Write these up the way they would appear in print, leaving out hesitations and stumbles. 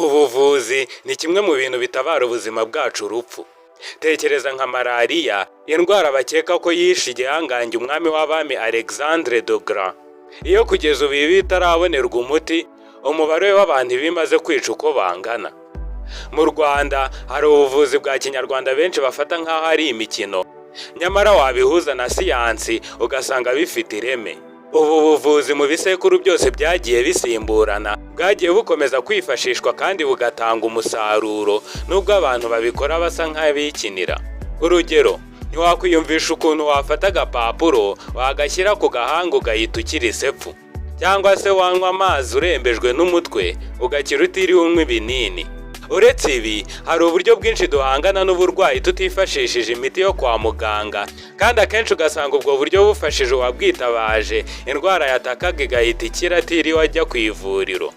Ubuvuzi ni kimwe mu bintu bitabara ubuzima bwacu urupfu. Tekereza nka malariya, indwara bakeka ko yishe igihangange, umwami w'abami Alexandre le Grand. Iyo kugeza ubu ibi bitarabonerwa umuti, umubare w'abantu bimaze kwica uko bangana. Mu Rwanda hari ubuvuzi bwa kinyarwanda benshi bafata nk'aho ari imikino, nyamara wabihuza na siyansi ugasanga bifite ireme. Ubu buvuzi mu bisekuru byose byagiye bisimburana bwagiye bukomeza kwifashishwa kandi bugatanga umusaruro, nubwo abantu babikora basa nk'abikinira. Urugero, ntiwakwiyumvisha ukuntu wafata agapapuro wagashyira ku gahanga ugahita ukira isepfu, cyangwa se wanywa amazi urembejwe n'umutwe ugakira utiriwe unywa ibinini. Uretse ibi, hari uburyo bwinshi duhangana n'uburwayi tutifashishije imiti yo kwa muganga, kandi akenshi ugasanga ubwo buryo bufashije uwabwitabaje, indwara yatakaga igahita ikira atiriwe ajya ku ivuriro.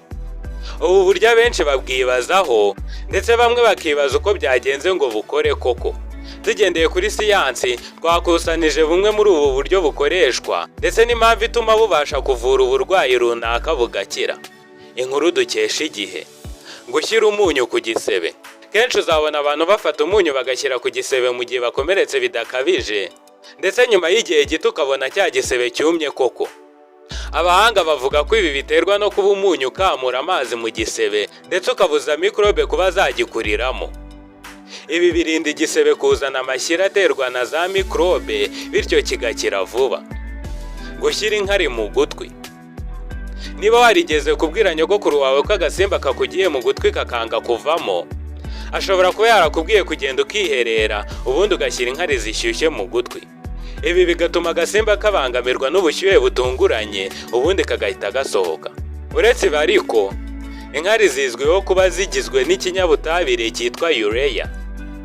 Ubu buryo abenshi babwibazaho, ndetse bamwe bakibaza uko byagenze ngo bukore koko. Tugendeye kuri siyansi, twakusanije bumwe muri ubu buryo bukoreshwa ndetse n'impamvu ituma bubasha kuvura uburwayi runaka bugakira. Inkuru dukesha IGIHE. Gushyira umunyu ku gisebe. Kenshi uzabona abantu bafata umunyu bagashyira ku gisebe mu gihe bakomeretse bidakabije, ndetse nyuma y'igihe gito ukabona cya gisebe cyumye koko. Abahanga bavuga ko ibi biterwa no kuba umunyu ukamura amazi mu gisebe, ndetse ukabuza mikorobe kuba zagikuriramo. Ibi birinda igisebe kuzana amashyira aterwa na za mikorobe, bityo kigakira vuba. Gushyira inkari mu gutwi. Niba warigeze kubwira nyogokuru wawe ko agasimba kakugiye mu gutwi kakanga kuvamo, ashobora kuba yarakubwiye kugenda ukiherera, ubundi ugashyira inkari zishyushye mu gutwi. Ibi bigatuma agasimba kabangamirwa n'ubushyuhe butunguranye, ubundi kagahita gasohoka. Uretse ibi ariko, inkari zizwiho kuba zigizwe n'ikinyabutabire cyitwa urea,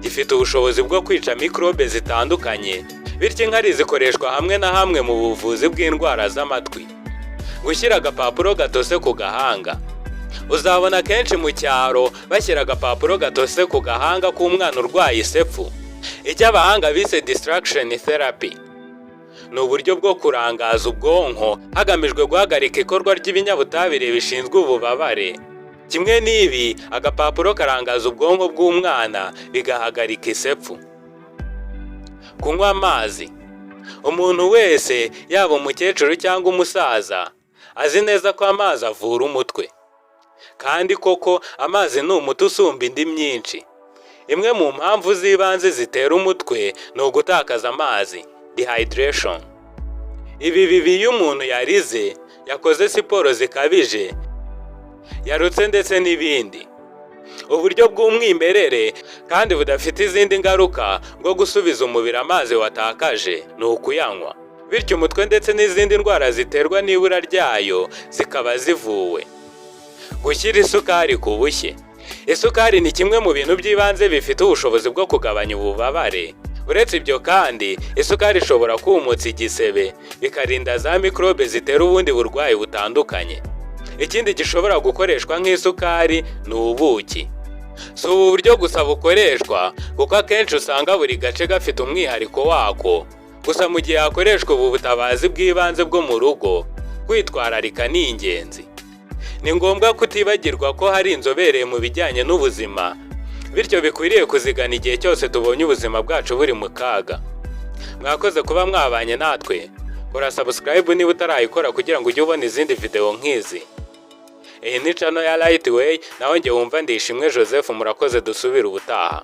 gifite ubushobozi bwo kwica mikorobe zitandukanye. Bityo inkari zikoreshwa hamwe na hamwe mu buvuzi bw'indwara z'amatwi. Gushyira agapapuro gatose ku gahanga. Uzabona kenshi mu cyaro bashyira agapapuro gatose ku gahanga k'umwana urwaye isepfu. Icyo abahanga bise distraction therapy ni uburyo bwo kurangaza ubwonko hagamijwe guhagarika ikorwa ry'ibinyabutabire bishinzwe ububabare. Kimwe n'ibi, agapapuro karangaza ubwonko bw'umwana, bigahagarika isepfu. Kunywa amazi. Umuntu wese, yaba umukecuru cyangwa umusaza, azi neza ko amazi avura umutwe. Kandi koko amazi ni umuti usumba indi myinshi. Imwe mu mpamvu z'ibanze zitera umutwe ni ugutakaza amazi, dehydration. Ibi biba iyo umuntu yarize, yakoze siporo zikabije, yarutse, ndetse n'ibindi. Uburyo bw'umwimerere kandi budafite izindi ngaruka bwo gusubiza umubiri amazi watakaje ni ukuyanywa, bityo umutwe ndetse n'izindi ndwara ziterwa n'ibura ryayo zikaba zivuwe. Gushyira isukari ku bushye. Isukari ni kimwe mu bintu by'ibanze bifite ubushobozi bwo kugabanya ububabare. Uretse ibyo kandi, isukari ishobora kumutsa igisebe, bikarinda za mikorobe zitera ubundi burwayi butandukanye. Ikindi gishobora gukoreshwa nk'isukari ni ubuki. Si ubu buryo gusa bukoreshwa, kuko akenshi usanga buri gace gafite umwihariko wako. Gusa mu gihe hakoreshwa ubu butabazi bw'ibanze bwo mu rugo, kwitwararika ni ingenzi. Ni ngombwa kutibagirwa ko hari inzobere mu bijyanye n'ubuzima, bityo bikwiriye kuzigana igihe cyose tubonye ubuzima bwacu buri mu kaga. Mwakoze kuba mwabanye natwe. Kora subscribe niba utarayikora kugira ngo ujye ubona izindi video nk'izi. Iyi ni channel ya Right Way, naho njye wumva Ndishimwe Joseph. Murakoze, dusubire ubutaha.